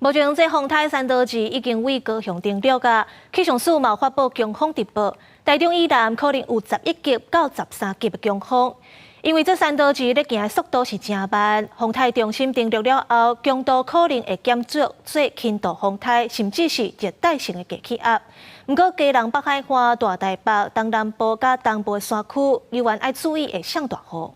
目前這風颱山多士已經對高雄登陸矣，氣象署嘛發布強風特報，台中以南可能有11級到13級的強風。因為這山多士咧行的速度是誠慢，風颱中心登陸了後，強度可能會減弱做輕度風颱，甚至是熱帶性的低氣壓。毋過，基隆北海岸、大台北、東南部佮東部的山區，猶原愛注意會上大雨。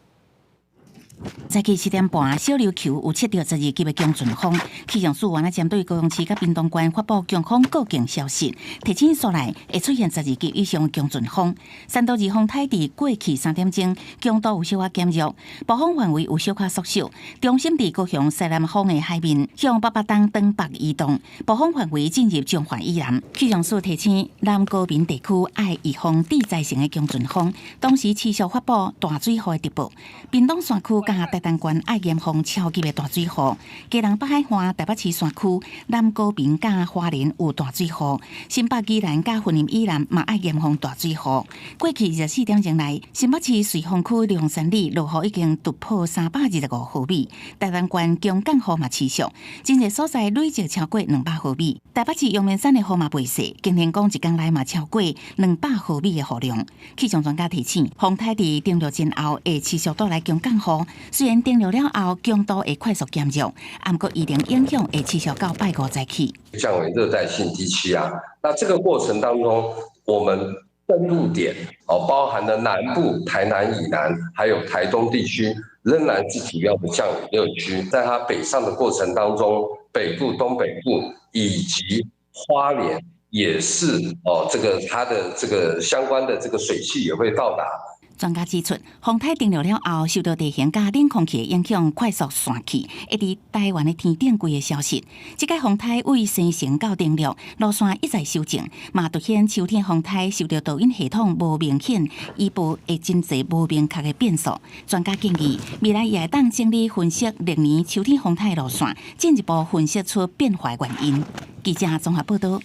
早起7點半，小琉球有測著12級的強陣風，氣象署原來針對高雄市佮屏東縣發布強風告警消息，提醒煞來會出現12級以上的強陣風。山多士風颱佇過去3點鐘，強度有小可減弱，暴風範圍有小可縮小，中心佇高雄西南方的海面，向北北東東北移動，暴風範圍進入彰化以南。氣象署提醒南高屏地區愛預防致災性的強陣風，同時持續發布大水雨的特報。屏東山區佮台東縣愛嚴防超級的大水雨，基隆北海岸、台北市山區、南高屏佮花蓮有大水雨，新北宜蘭佮雲林以南嘛愛嚴防大水雨。過去24點鐘內，新北市瑞芳區龍山里落雨已經突破325毫米，台東縣強降雨嘛持續，真濟所在累積超過200毫米。台北市陽明山的雨嘛袂細，今天講一工內嘛超過200毫米的雨量。氣象專家提醒，風颱佇登陸前後會持續帶來強降雨。雖然登陸了後強度會快速減弱，毋過一定影響會持續到拜五早起。降為熱帶性低氣壓，那這個過程當中，我們登陸點哦，包含了南部、台南以南，還有台東地區，仍然是主要的降雨熱區。在它北上的過程當中，北部、東北部以及花蓮也是哦，這個它的這個相關的這個水汽也會到達。專家指出，風颱登陸了後，受到地形佮冷空氣的影響，快速散去，會佇台灣的天頂規個消失。這屆風颱對生成到登陸路線一再修正，嘛凸顯秋天風颱受著導引系統無明顯，預報會真濟無明確的變數。專家建議，未來也會當整理分析歷年秋天風颱路線，進一步分析出變化原因。記者綜合報道。